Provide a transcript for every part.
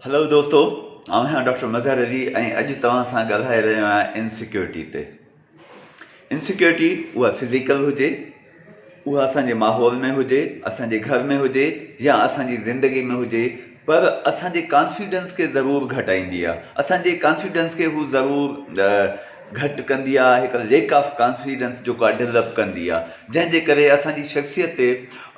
هلو دوستو آئون آهيان ڊاڪٽر مظهر علي ۽ اڄ توهان سان ڳالهائي رهيو آهيان انسيڪيورٽي تي. انسيڪيورٽي اها فزيڪل هجي، اها اسان جي ماحول ۾ هجي، اسان جي گهر ۾ هجي يا اسان جي زندگي ۾ هجي پر اسان جي ڪانفيڊنس کي ضرور گهٽائيندي آهي. اسان جي ڪانفيڊنس کي هو ضرور گهٽ ڪندي آهي، هڪ ليڪ آف ڪانفيڊنس جيڪو آهي ڊولپ ڪندي آهي جنهن جي ڪري اسان جي شخصيت تي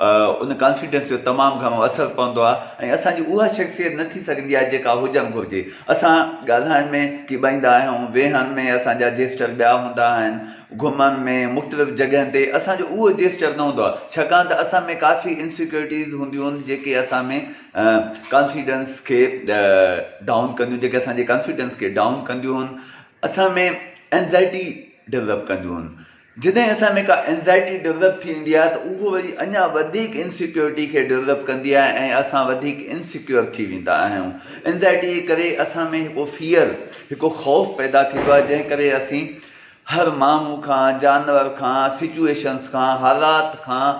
ان ڪانفيڊنس جو تمام گهڻو اثر پوندو آهي ۽ اسان جي اها شخصيت نه ٿي سگهندي آهي جيڪا هجڻ گهرجي. اسان ڳالهائڻ ۾ ڪيٻائيندا آهيون، ويهڻ ۾ اسان جا جيسٽر ٻيا هوندا آهن، گهمڻ ۾ مختلف جڳهين تي اسان جو اهو جيسٽر نه هوندو آهي ڇاڪاڻ ته اسان ۾ ڪافي انسيڪيورٽيز هونديون آهن جيڪي اسان ۾ ڪانفيڊنس کي ڊائون ڪنديون جيڪي اسان جي ڪانفيڊنس کي ڊائون ڪنديون آهن اسان ۾ اينزائٽي ڊولپ ڪنديون آهن. جڏهن اسان ۾ ڪا اينزائٽي ڊولپ ٿي ويندي آهي ته اهو وري اڃا وڌيڪ انسيڪيورٽي کي ڊولپ ڪندي آهي ۽ اسان وڌيڪ انسيڪيور ٿي ويندا آهيون. اينزائٽي جي ڪري اسان ۾ هڪ فيئر، هڪ خوف پيدا ٿيندو آهي جنهن ڪري اسين هر ماڻهو کان، جانور کان، سچوئيشنس کان، حالات کان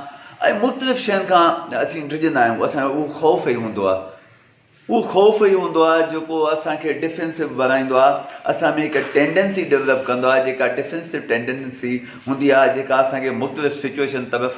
۽ مختلف شين کان اسين ڊڄندا آهيون. اسان کي اهو خوف ئي هوندو آهي. اهو خوف ئي هوندو آهي جيڪو اسان کي ڊفينسو بڻائيندو آهي، اسان ۾ هڪ ٽينڊنسي ڊولپ ڪندو آهي جيڪا ڊفينسو ٽينڊنسي هوندي آهي جيڪا اسان کي مختلف سچوئيشن طرف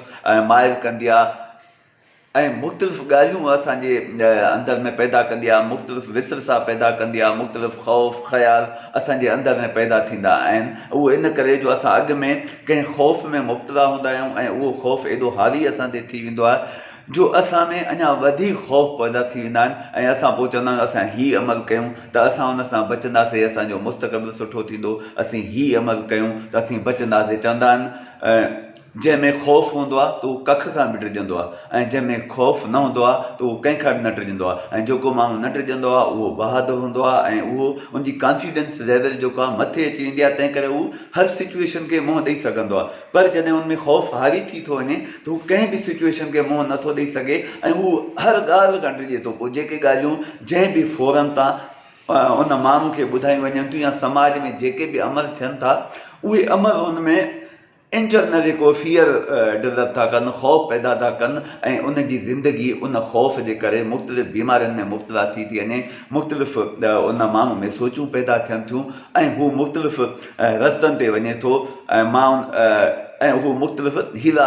مائل ڪندي آهي ۽ مختلف ڳالهيون اسان جي اندر ۾ پيدا ڪندي آهي، مختلف وسوسا پيدا ڪندي آهي، مختلف خوف خيال اسان جي اندر ۾ پيدا ٿيندا آهن اهو ان ڪري جو اسان اڳ ۾ ڪنهن خوف ۾ مبتلا هوندا آهيون ۽ اهو خوف ايڏو حاوي اسان تي ٿي ويندو آهي جو اسان ۾ اڃا وڌيڪ خوف پيدا ٿي ويندا آهن ۽ اسان پوء چوندا آهيون اسان هي عمل ڪيون ته اسان ان سان بچنداسين اسان جو مستقبل سٺو ٿيندو اسين هي عمل ڪيون ته اسين بچنداسين چوندا آهن جنهن ۾ خوف هوندو آهي ته اهو ڪک کان به ڊڄندو آهي ۽ جنهن ۾ خوف نه هوندو آهي ته اهو ڪنهن کان به نه ڊڄندو آهي ۽ جيڪو ماڻهو نه ڊڄندو آهي اهو بهادر هوندو آهي ۽ اهو ان جي ڪانفيڊنس ليول جيڪو آهي مٿي اچي ويندي آهي تنهن ڪري هو هر سچوئيشن کي منهن ڏئي سگهندو آهي پر جڏهن ان ۾ خوف حاوي ٿي ٿو وڃي ته هو ڪنهن به سچوئيشن کي منهن نٿو ڏئي سگهي ۽ هو هر ڳالهه کان ڊڄي ٿو پوء جيڪي ڳالهيون جنهن به فورم تان ان ماڻهو کي ٻڌايون وڃن ٿيون يا سماج ۾ جيڪي به عمل ٿين ٿا اهي عمل ان ۾ انٽرنل هڪ فيئر ڊولپ ٿا ڪن خوف پيدا ٿا ڪن ۽ ان جي زندگي ان خوف جي ڪري مختلف بيمارين ۾ مبتلا ٿي ٿي وڃي مختلف ان ماڻهو ۾ سوچون پيدا ٿين ٿيون ۽ هو مختلف رستن تي وڃي ٿو ۽ مان ۽ هو مختلف حيلا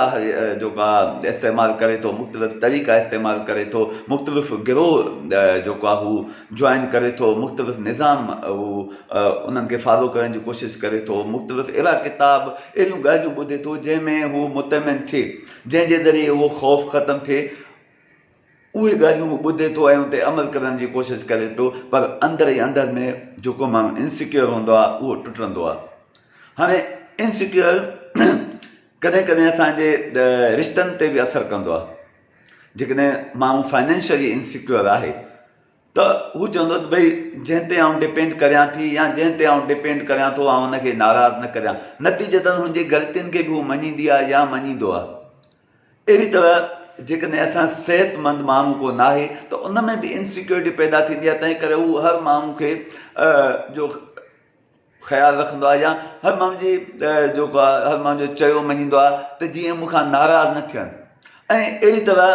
جيڪو آهي استعمال ڪري ٿو مختلف طريقا استعمال ڪري ٿو مختلف گروهه جيڪو آهي هو جوائن ڪري ٿو مختلف نظام هو انهن کي فالو ڪرڻ جي ڪوشش ڪري ٿو مختلف اهڙا ڪتاب اهڙيون ڳالهيون ٻڌي ٿو جنهن ۾ هو مطمئن ٿئي جنهن جي ذريعي اهو خوف ختم ٿئي اهي ڳالهيون هو ٻڌي ٿو ۽ ان تي عمل ڪرڻ جي ڪوشش ڪري پيو پر اندر ئي اندر ۾ جيڪو ماڻهو انسيڪيور هوندو آهي اهو ٽٽندو آهي. هاڻي انسيڪيور ڪڏهن ڪڏهن اسان جي رشتن تي به اثر ڪندو آهي. جيڪڏهن ماڻهو فائنينشلي انسيڪيور آهي ته هو چوندو ته ڀئي جنهن تي آئون ڊپينڊ ڪريان ٿي يا جنهن تي آئون ڊپينڊ ڪريان ٿو آئون ان کي ناراض نه ڪريان. نتيجتن هن جي غلطين کي به هو مڃيندي آهي يا مڃيندو آهي. اهڙي طرح جيڪڏهن اسان صحت مند ماڻهو ڪو ناهي ته ان ۾ به انسيڪيورٽي پيدا ٿيندي آهي تنهن ڪري هو هر ماڻهو کي جو خيال رکندو آهي يا هر ماڻهو جي جيڪو آهي هر ماڻهو جو چيو مڃيندو آهي ته جيئن مون کان ناراض نه ٿين ۽ اهڙي طرح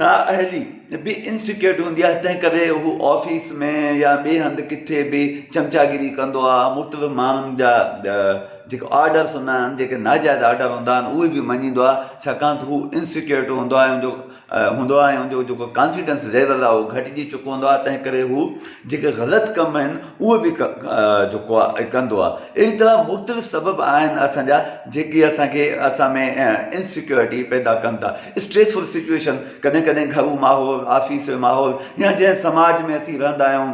نااهلي به انسيڪيورٽي هوندي آهي تنهن ڪري هو آفيس ۾ يا ٻئي هنڌ ڪٿي به چمچاگيري ڪندو آهي مختلف ماڻهن جا جيڪي آرڊرس هوندا آهن جيڪي ناجائز آرڊر هوندا آهن اهي به مڃيندو آهي ڇاڪاڻ ته هو انسيڪيورٽ هوندو آهي ان جو هوندو آهي ۽ ان جو جيڪو ڪانفيڊنس ليول آهي اهو گهٽجي چڪو هوندو آهي تنهن ڪري هو جيڪي غلط ڪم آهن اهي به جيڪو آهي ڪندو آهي اهڙي طرح مختلف سبب آهن اسان جا جيڪي اسان کي اسان ۾ انسيڪيورٽي پيدا ڪن ٿا اسٽريسفل سچوئيشن ڪڏهن ڪڏهن گهرو ماحول آفيس جو ماحول يا جنهن سماج ۾ اسين رهندا آهيون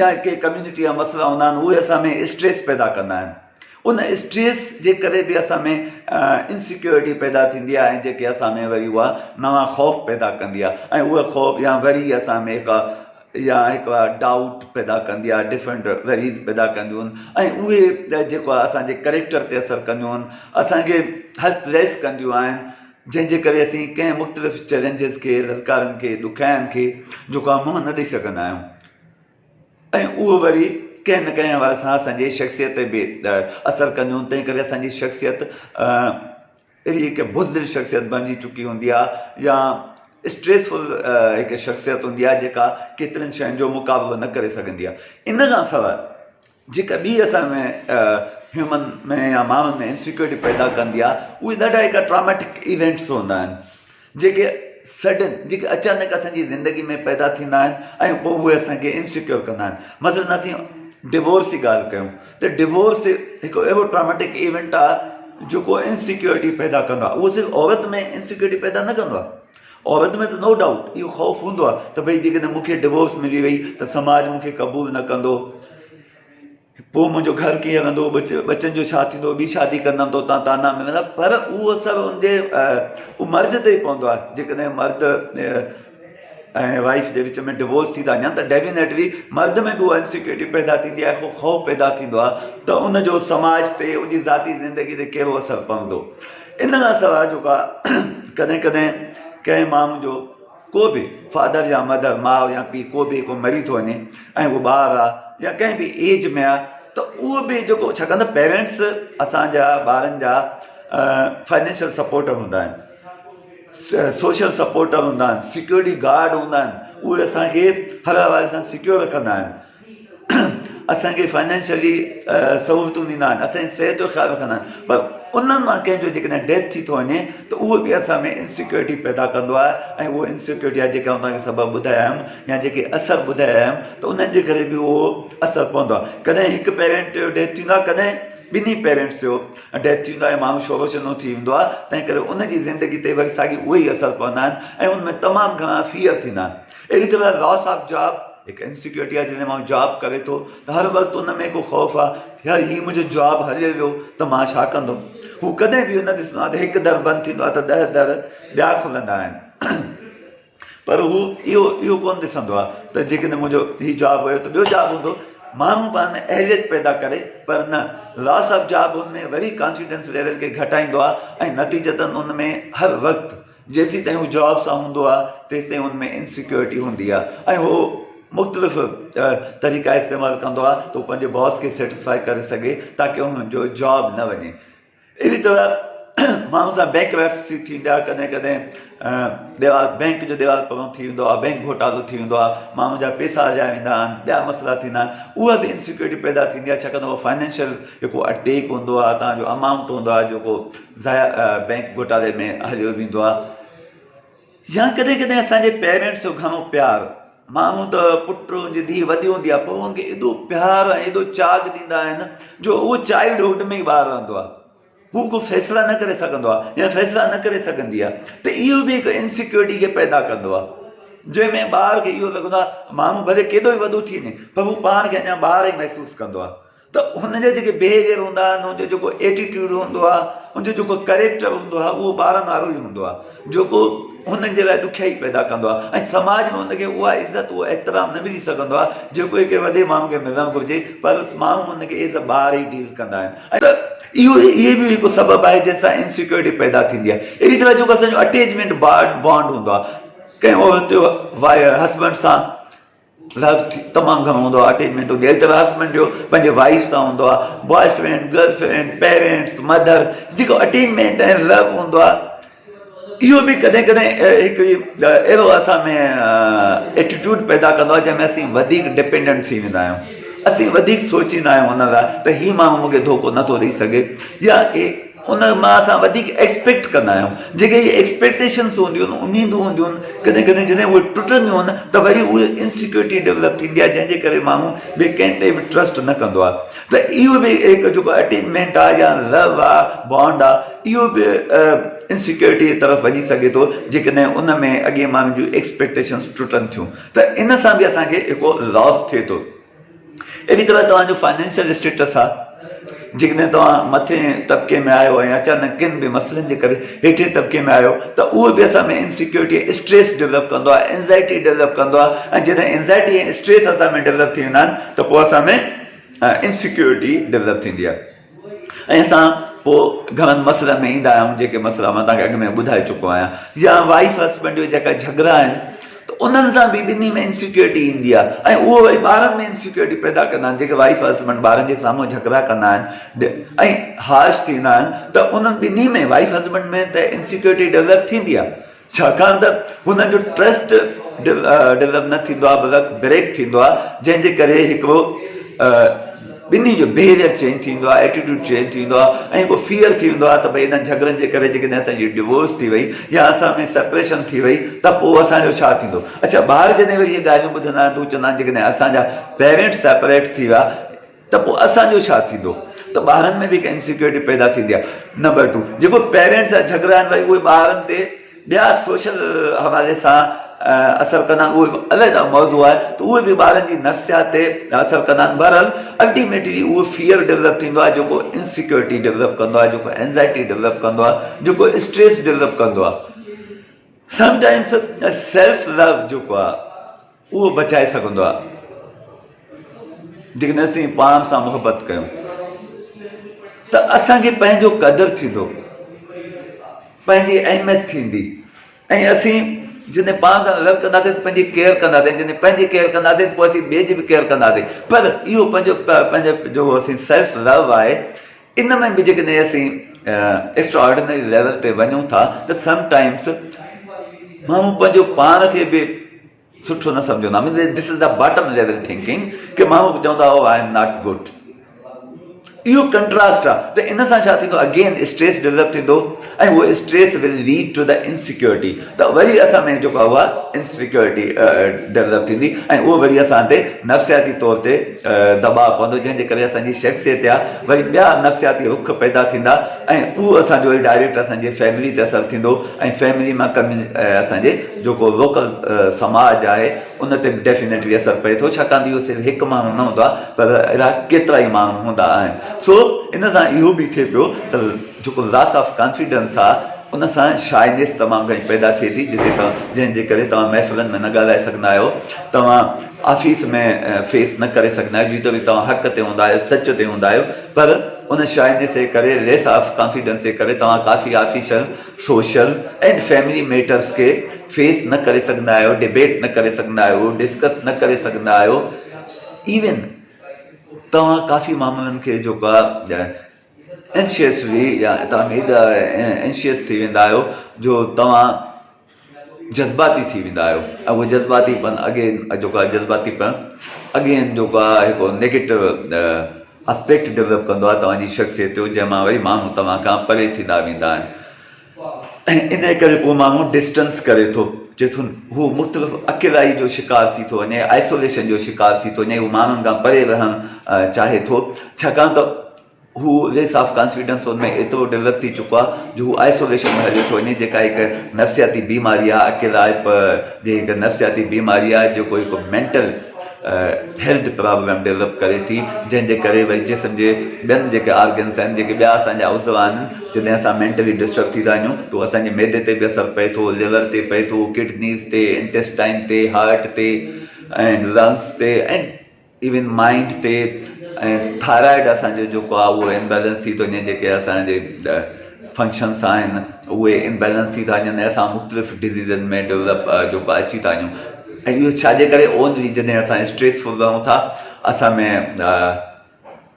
يا ڪي ڪميونٽي جا مسئلا هوندا آهن اهي اسان ۾ اسٽريس پيدا ڪندا آهن ان اسٽريس جي ڪري به اسان ۾ انسيڪيورٽي پيدا ٿيندي آهي ۽ جيڪي اسان ۾ وري اها نوان خوف پيدا ڪندي آهي ۽ اهي خوف يا وري اسان ۾ هڪ يا هڪ ڊائوٽ پيدا ڪندي آهي ڊفرنٽ وريز پيدا ڪنديون آهن ۽ اهي جيڪو آهي اسان جي ڪريڪٽر تي اثر ڪنديون آهن اسان کي هيلپ ليس ڪنديون آهن جنهن جي ڪري اسين ڪنهن مختلف چئلينجز کي للڪارن کي ڏکيائين کي جيڪو آهي منهن نه ڏئي سگهندا آهيون ۽ اهو وري ڪنهن نه ڪنهن حوالي سان اسان جي شخصيت تي به اثر ڪنديون تنهن ڪري اسان جي شخصيت اهڙي هڪ بزدل شخصيت بڻجي چڪي هوندي آهي يا اسٽريسفل هڪ شخصيت هوندي آهي جيڪا ڪيترين شين جو مقابلو نه ڪري سگهندي آهي. ان کان سواء جيڪا ٻي اسان ۾ هيومن ۾ يا ماڻهن ۾ انسيڪيورٽي پيدا ڪندي آهي اهي ڏاڍا هڪ ٽراميٽڪ ايونٽس هوندا آهن جيڪي سڊن جيڪي اچانڪ اسان جي زندگي ۾ پيدا ٿيندا آهن ۽ پوء اهي اسان کي انسيڪيور ڪندا آهن. مثلاً اسين ڊوورس جي ڳالهه ڪيون ته ڊوورس هڪ اهڙو ٽراميٽڪ ايونٽ آهي جيڪو انسيڪيورٽي پيدا ڪندو آهي. اهو صرف عورت ۾ انسيڪيورٽي پيدا نه ڪندو آهي، عورت ۾ ته نو ڊائوٽ اهو خوف هوندو آهي ته ڀئي جيڪڏهن مون کي ڊوورس ملي وئي ته سماج مون کي قبول نه ڪندو، پوء منهنجو گهر ڪيئن هلندو، ٻچن جو ڇا ٿيندو، ٻي شادي ڪندم ته اتان طعنا ملندا، پر اهو اثر ان جي مرد تي ئي پوندو آهي. جيڪڏهن مرد ۽ وائيف جي وچ ۾ ڊوورس ٿي ٿا وڃن ته ڊيفينيٽلي مرد ۾ به اها انسيڪيورٽي پيدا ٿيندي آهي، خوف پيدا ٿيندو آهي ته ان جو سماج تي ان جي ذاتي زندگي تي ڪهڙو اثر پوندو. ان کان سواء جيڪو آهي ڪڏهن ڪڏهن ڪنهن ماڻهو جو ڪو به فادر يا مدر، ماء يا پيء ڪو به هڪ مري ٿو وڃي ۽ اهو ٻار آهي يا ڪنهن به ايج ۾ آهي ته اهو به جيڪو ڇاڪاڻ ته پيرنٽس اسان جا ٻارن جا فائنينشل سپورٽر هوندا آهن، سوشل سپورٽر هوندا آهن، سيڪيورٽي گارڊ هوندا آهن، اهي اسان کي هر حوالي سان سيڪيور رکندا آهن، اسان کي فائنينشلي سهولتون ڏيندا آهن، اسان جي صحت جو خيال رکندا آهن، پر انهن مان ڪنهن جو جيڪڏهن ڊيٿ ٿي ٿو وڃي ته اهو به اسان ۾ انسيڪيورٽي پيدا ڪندو آهي ۽ اهو انسيڪيورٽي آهي جيڪا آئون توهان کي سبب ٻڌايا آهيم يا جيڪي اثر ٻڌايا آهيم ته انهن جي ڪري به اهو اثر پوندو آهي. ڪڏهن هڪ پيرنٽ جو ڊيٿ ٿيندو آهي ڪڏهن ٻنهي پيرنٽس جو ڊيٿ ٿيندو آهي ۽ ماڻهو شورو شنو ٿي ويندو آهي تنهن ڪري ان جي زندگي تي وري ساڳي اهي ئي اثر پوندا آهن ۽ ان ۾ تمام گهڻا فيئر ٿيندا آهن. اهڙي طرح لاس آف جاب هڪ انسيڪيورٽي آهي جڏهن ماڻهو جاب ڪري ٿو ته هر وقت ان ۾ هڪ خوف آهي ته يار هي منهنجو جاب هليو ويو ته مان ڇا ڪندم. هو ڪڏهن به اهو نه ڏسندو آهي ته هڪ در بند ٿيندو آهي ته ڏهه در ٻيا کلندا آهن. پر هو اهو اهو ڪونه ڏسندو آهي ته جيڪڏهن منهنجو هي جاب ويو ته ٻيو جاب هوندو. ماڻهو پاڻ ۾ اهليت پيدا ڪري پر نه لاس آف جاب ان ۾ وري ڪانفيڊنس ليول کي گهٽائيندو آهي ۽ نتيجتن ان ۾ هر وقت جيسيتائين هو جاب سان هوندو آهي تيسيتائين ان ۾ انسيڪيورٽي هوندي آهي ۽ هو مختلف طريقا استعمال ڪندو آهي ته هو پنهنجي باس کي سيٽسفائي ڪري سگهي تاڪه ان جو جاب نه وڃي. اهڙي طرح ماڻهن سان بينڪ رپسي ٿيندي آهي ڪڏهن ڪڏهن ديوال بينڪ جو ديوال پرو ٿي ويندو آهي بينڪ گهوٽالو ٿي ويندو آهي ماڻهن جا پيسا هليا ويندا آهن ٻيا مسئلا ٿيندا آهن اها به انسيڪيورٽي پيدا ٿيندي آهي ڇاڪاڻ ته اهو فائنينشل جيڪو اٽيڪ هوندو آهي تان جو امائونٽ هوندو آهي جيڪو ضايع بينڪ گهوٽالي ۾ هليو ويندو آهي يا ڪڏهن ڪڏهن اسان جي پيرنٽس جو گهڻو پيار ماڻهو ته پٽ ان جي ڌيء وڏي هوندي آهي پر ان کي ايڏو پيار ۽ ايڏو چاڳ ڏيندا آهن جو اهو چائلڊ هوڊ ۾ ئي ٻار رهندو آهي هو ڪو فيصلا نه ڪري سگهندو آهي يا فيصلا نه ڪري سگهندي آهي ته اهو به هڪ انسيڪيورٽي کي پيدا ڪندو آهي جنهن ۾ ٻار کي اهو لڳندو آهي ماڻهو ڀلي ڪيڏو ئي وڏو ٿي وڃي پر هو پاڻ کي اڃا ٻار ئي محسوس ڪندو آهي ته هن جا جيڪي بهيويئر هوندا آهن، هن جو جيڪو ايٽيٽيوڊ هوندو آهي، هن جو جيڪو ڪريڪٽر هوندو آهي اهو ٻارن وارو ئي هوندو آهي جيڪو هنن جي لاء ڏکيائي پيدا ڪندو آهي ۽ سماج ۾ هن کي اها عزت اهو احترام نه ملي سگهندو آهي جيڪو هڪ وڏي ماڻهو کي ملڻ گهرجي پر ماڻهو هن کي ايز اي ٻار ئي ڊيل ڪندا آهن ته اهو اهي به هڪ سبب آهي جنهن سان انسيڪيورٽي پيدا ٿيندي آهي اهڙي طرح جيڪو اسان جو اٽيچمينٽ بانڊ هوندو آهي ڪنهن عورت جو هسبنڊ سان لو تمام گهڻو هوندو آهي اٽيچمينٽ هوندي آهي ته هسبنڊ جو پنهنجي وائيف سان هوندو آهي boyfriend girlfriend parents mother جيڪو اٽيچمينٽ ۽ لو هوندو آهي اهو به ڪڏهن ڪڏهن هڪ اهڙو اسان ۾ ايٽيٽيوڊ پيدا ڪندو آهي جنهن ۾ اسين وڌيڪ ڊپينڊنٽ ٿي ويندا آهيون اسين وڌيڪ سوچيندا آهيون ان لاء ته هي ماڻهو مونکي ڌوڪو نٿو ڏئي سگهي يا ان مان اسان وڌيڪ ايڪسپيڪٽ ڪندا آهيون جيڪي اهي ايڪسپيڪٽيشنس هونديون آهن اميدون هونديون آهن ڪڏهن ڪڏهن جڏهن اهي ٽٽنديون آهن ته وري اهي انسيڪيورٽي ڊولپ ٿيندي آهي جنهن جي ڪري ماڻهو ٻئي ڪنهن تي به ٽرسٽ نه ڪندو آهي ته اهو به هڪ جيڪو اٽيچمينٽ آهي يا لو آهي بانڊ آهي اهو به انسيڪيورٽي جي طرف وڃي سگهي ٿو جيڪڏهن ان ۾ اڳئين ماڻهن جون ايڪسپيڪٽيشنس ٽٽن ٿيون ته ان سان به اسان کي هڪ لاس ٿئي ٿو. اهڙي طرح توهان جو فائنانشل اسٽيٽس آهي، جيڪڏهن توهان مٿين طبقي ۾ آهيو ۽ اچانڪ ڪن به مسئلن جي ڪري هيٺين طبقي ۾ آهيو ته اهو به اسان ۾ انسيڪيورٽي ۽ اسٽريس ڊولپ ڪندو آهي، انزائٽي ڊولپ ڪندو آهي ۽ جڏهن انزائٽي ۽ اسٽريس اسان ۾ ڊولپ ٿي ويندا آهن ته پوء اسان ۾ انسيڪيورٽي ڊولپ ٿيندي آهي. ۽ اسان پوء گهڻن مسئلن ۾ ايندا آهيون جيڪي مسئلا مان توهان کي اڳ ۾ ٻڌائي چڪو آهيان يا وائيف هسبنڊ جو جيڪا جهڳڙا آهن ته انهن سان به ٻنهي ۾ انسيڪيورٽي ايندي آهي ۽ اهو وري ٻارن ۾ انسيڪيورٽي پيدا ڪندا آهن جيڪي وائيف هسبنڊ ٻارن جي سامهون جهڳڙا ڪندا آهن ۽ هارش ٿيندا آهن ته انهن ٻنهي ۾ وائيف هسبنڊ ۾ ته انسيڪيورٽي ڊولپ ٿيندي آهي. ڇاڪاڻ ته هنن جو ٽرسٽ ڊولپ نه ٿيندو آهي بلڪ بريڪ ٿيندو آهي جنهن جي ڪري هڪڙو ٻنهي جو بهيويئر چينج ٿيندو آهي ايٽيٽيوڊ چينج ٿيندو آهي ۽ هڪ فيئر ٿي ويندو آهي ته ڀئي انهن جهڳڙن جي ڪري جيڪڏهن اسان جي ڊيورس ٿي وئي يا اسان ۾ سيپريشن ٿي وئي ته پوء اسان جو ڇا ٿيندو اڇا ٻار جڏهن وري اهي ڳالهيون ٻڌندا آهن ته هو چوندا آهن جيڪڏهن اسان جا پيرنٽس سيپريٽ ٿي ويا ته پوء اسان جو ڇا ٿيندو ته ٻارن ۾ به هڪ انسيڪيورٽي پيدا ٿيندي آهي. نمبر ٽو جيڪو پيرنٽس جا جهڳڙا آهن وري اهي ٻارن تي ٻيا سوشل حوالي سان اثر ڪندا آهن اهو هڪ علحده موضوع آهي ته اهي به ٻارن جي نفسيات تي اثر ڪندا آهن بهرحال الٽيميٽلي اهو فيئر ڊولپ ٿيندو آهي جيڪو انسيڪيورٽي ڊولپ ڪندو آهي جيڪو اينزائٽي ڊولپ ڪندو آهي جيڪو اسٽريس ڊولپ ڪندو آهي سم ٽائمس سيلف لو جيڪو آهي اهو بچائي سگهندو آهي جيڪڏهن اسين پاڻ سان محبت ڪيون ته اسان کي پنهنجو قدر ٿيندو پنهنجي اهميت ٿيندي ۽ اسين جڏهن پاڻ سان لو ڪنداسين ته پنهنجي ڪيئر ڪنداسين جڏهن پنهنجي ڪيئر ڪنداسين پوء اسين ٻئي جي به ڪيئر ڪنداسين پر اهو پنهنجو پنهنجو جو اسين سيلف لو آهي ان ۾ به جيڪڏهن اسين ايڪسٽرا آرڊينري ليول تي وڃون ٿا ته سم ٽائمس ماڻهو پنهنجو پاڻ کي به سٺو نه سمجهندو آهي this is the bottom level thinking ڪي ماڻهو به چوندا هو I am not good اهو ڪنٽراسٽ آهي ته ان سان ڇا ٿيندو اگين اسٽريس ڊيولپ ٿيندو ۽ اهو stress will lead to the insecurity ته وري اسان ۾ جيڪو آهي اها انسيڪيورٽي ڊيولپ ٿيندي ۽ اهو وري اسان تي نفسياتي طور تي دٻاء پوندو جنهن جي ڪري اسان جي شخصيت جا وري ٻيا نفسياتي رخ پيدا ٿيندا ۽ اهو اسان جو وري ڊائريڪٽ اسان جي فيملي تي اثر ٿيندو ۽ فيملي مان اسان جي جيڪو لوڪل سماج آهي ان تي به ڊيفينيٽلي اثر پئي ٿو ڇاڪاڻ ته اهو صرف هڪ ماڻهو نه هوندو آهي پر اهڙا ڪيترا ئي ماڻهو هوندا آهن سو ان سان اهو به ٿئي پيو ته جيڪو لاس آف ڪانفيڊنس آ ان سان شائنيس تمام گهڻي پيدا ٿئي ٿي جتي توهان جنهن جي ڪري توهان محفلن ۾ نه ڳالهائي سگهندا آهيو توهان آفيس ۾ فيس نه ڪري سگهندا آهيو جيتوڻيڪ توهان حق تي هوندا آهيو سچ تي هوندا آهيو پر ان شائنيس جي ڪري ليس آف ڪانفيڊنس جي ڪري توهان ڪافي official social and family matters کي فيس نه ڪري سگهندا آهيو ڊبيٽ نه ڪري سگهندا آهيو ڊسڪس نه ڪري سگهندا آهيو ايون توهان ڪافي معاملن کي جيڪو آهي اينشيسلي يا توهان ايڏا اينشيس ٿي ويندا آهيو جو توهان جذباتي ٿي ويندا آهيو ۽ اهو جذباتي پن اگين جيڪو آهي جذباتي پن اگين جيڪو آهي هڪ نيگيٽو اسپيڪٽ ڊولپ ڪندو آهي توهان جي شخصيت جو جنهن مان وري ماڻهو توهان کان پري ٿيندا ويندا آهن ۽ ان ڪري پوء ماڻهو ڊسٽنس ڪري ٿو چئي ٿو هو مختلف اڪيلائي جو شڪار ٿي ٿو وڃي آئسوليشن جو شڪار ٿي ٿو وڃي هو ماڻهن کان پري رهڻ چاهي ٿو ڇاڪاڻ ته هو ليس آف ڪانفيڊنس ان ۾ ايترو ڊولپ ٿي چڪو آهي جو هو آئسوليشن ۾ هليو ٿو وڃي جيڪا هڪ نفسياتي بيماري آهي اڪيلائپ جي هڪ نفسياتي بيماري آهي جيڪو هڪ مينٽل هيلٿ پرابلم ڊولپ ڪري ٿي جنهن جي ڪري وري جسم جي ٻين جيڪي آرگنس آهن جيڪي ٻيا اسان جا عضوا آهن جڏهن اسان مينٽلي ڊسٽرب ٿي ٿا وڃون ته اسان جي معدي تي به اثر پئي ٿو ليور تي پئي ٿو ڪڊنيز تي انٽيسٽائن تي هارٽ تي ۽ لنگس تي ۽ ايون مائنڊ تي ۽ ٿائرائڊ اسان جو جيڪو آهي اهو امبيلنس ٿي ٿو وڃي جيڪي اسان جي فنڪشنس آهن اهي امبيلنس ٿي ٿا وڃن ۽ اسان مختلف ڊزيزن ۾ ڊولپ جيڪو اچي ٿا وڃون ۽ اهو ڇا جي ڪري اونلي جڏهن اسان اسٽريس فل رهون ٿا اسان ۾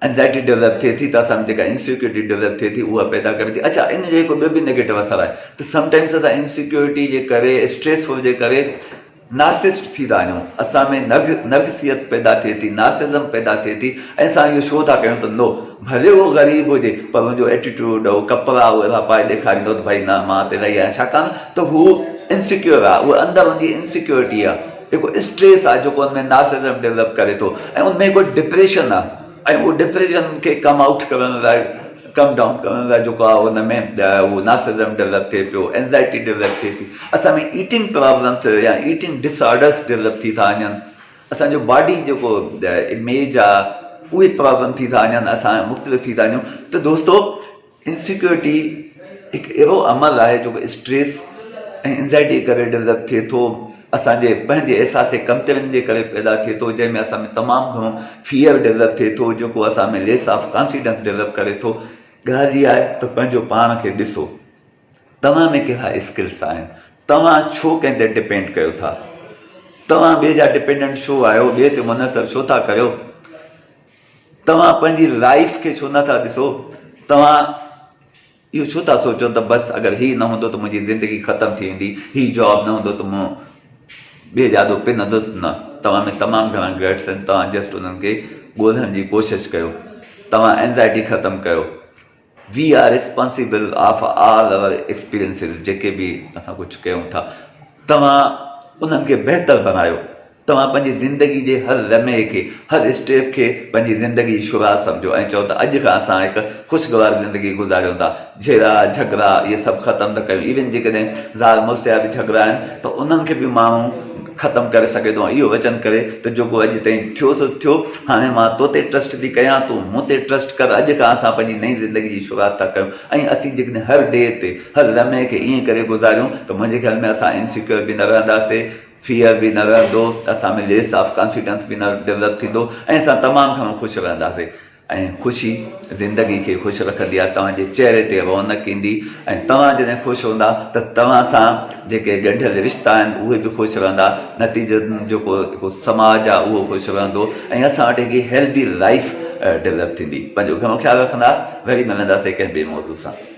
انزائٽي ڊولپ ٿئي ٿي ته اسان ۾ جيڪا انسيڪيورٽي ڊولپ ٿئي ٿي اها پيدا ڪري ٿي اڇا ان جو هڪ ٻيو به نيگيٽو اثر آهي ته سم ٽائمس اسان انسيڪيورٽي جي ڪري اسٽريس فل جي ڪري نارسسٽ ٿي ٿا وڃون، اسان ۾ نرگسيت پيدا ٿئي ٿي، نارسزم پيدا ٿئي ٿي ۽ اسان اهو شو ٿا ڪيون ته نو ڀلي اهو غريب هجي پر ان جو ايٽيٽيوڊ اهو ڪپڙا اهو اهڙا پائي ڏيکاريندو ته ڀائي نه مان ته الاهي آهيان ڇاڪاڻ ته هو انسيڪيور آهي اهو اندر ان جي انسيڪيورٽي آهي هڪ اسٽريس آهي جيڪو ان ۾ نارسزم ڊولپ ڪري ٿو ۽ ان ۾ هڪ ڊپريشن آهي ۽ اهو ڊپريشن کي ڪم آئوٽ ڪرڻ لاء ڪم ڊائون ڪرڻ لاء جيڪو آهي ان ۾ اهو نارسزم ڊولپ ٿئي پيو اينزائٽي ڊولپ ٿئي ٿي اسان ۾ ايٽنگ پرابلمس يا ايٽنگ ڊس آرڊرس ڊولپ ٿي ٿا وڃن اسان جو باڊي جيڪو اميج آهي اهي پرابلم ٿي ٿا وڃن اسان مختلف ٿي ٿا وڃون ته دوستو انسيڪيورٽي هڪ اهڙو عمل آهي جيڪو اسٽريس ۽ انزائٽي جي ڪري ڊولپ ٿئي ٿو اسان جي پنهنجي احساس ڪمترين جي ڪري پيدا ٿئي ٿو جنهن ۾ اسان ۾ تمام گهڻو فيئر ڊولپ ٿئي ٿو جيڪو اسان ۾ ليس آف ڪانفيڊنس ڊولپ ڪري ٿو ڳالهه اها آهي ته پنهنجو پاڻ کي ڏسو توهان ۾ ڪهڙا اسڪلس آهن توهان ڇو ڪنهن تي ڊپينڊ ڪيو ٿا توهان ٻئي جا ڊپينڊنٽ ڇو آهيو ٻئي تي منحصر ڇو ٿا ڪريو توهان پنهنجي لائف کي ڇو نٿا ڏسو توهان. اهو ڇو ٿا سوچو ته بس اگر هي نه هوندو ته منهنجي زندگي ختم ٿي ويندي، هي جاب نه هوندو ته مون ٻئي جي آڏو پنندس، نه توهان ۾ تمام گهڻا گٽس آهن توهان جسٽ انهن کي ڳولڻ جي ڪوشش ڪيو، توهان اينزائٽي ختم ڪيو، we are responsible of all our experiences جيڪي به اسان ڪجهه ڪيون ٿا توهان انهن کي بهتر بڻايو. توهان پنهنجي زندگي جي هر لمحي کي، هر اسٽيپ کي پنهنجي زندگي جي شروعات سمجهو ۽ چئو ته اڄ کان اسان هڪ خوشگوار زندگي گذاريون ٿا. جهيڙا، جهڳڙا اهي سڀ ختم ٿا ڪيون. ايون جيڪڏهن زال مڙس جا به جهڳڙا آهن ته انهن کي به ماڻهو ختم ڪري سگهي ٿو ۽ اهو وچن ڪري ته جيڪو اڄ تائين ٿيو سو ٿيو، هاڻي مان تو تي ٽرسٽ ٿي ڪيان، تون مون تي ٽرسٽ ڪر، اڄ کان اسان پنهنجي نئين زندگي جي شروعات ٿا ڪيون ۽ اسين جيڪڏهن هر ڊي تي، هر لمحي کي ائين ڪري گذاريون ته منهنجي خيال ۾ اسان انسيڪيور به نه رهنداسين. فيئر به نه رهندو، اسان ۾ ليس آف ڪانفيڊنس به نه ڊولپ ٿيندو ۽ اسان تمام گهڻو خوش رهنداسين ۽ خوشي زندگي کي خوش رکندي آهي، توهان جي چهري تي رونق ايندي ۽ توهان جڏهن خوش هوندا ته توهان سان جيڪي ڳنڍيل رشتا آهن اهي به خوش رهندا، نتيجتن جيڪو جيڪو سماج آهي اهو خوش رهندو ۽ اسان وٽ هڪ هيلدي لائيف ڊولپ ٿيندي. پنهنجو گهڻو خيال رکندا، وري ملنداسين ڪنهن ٻئي موضوع سان.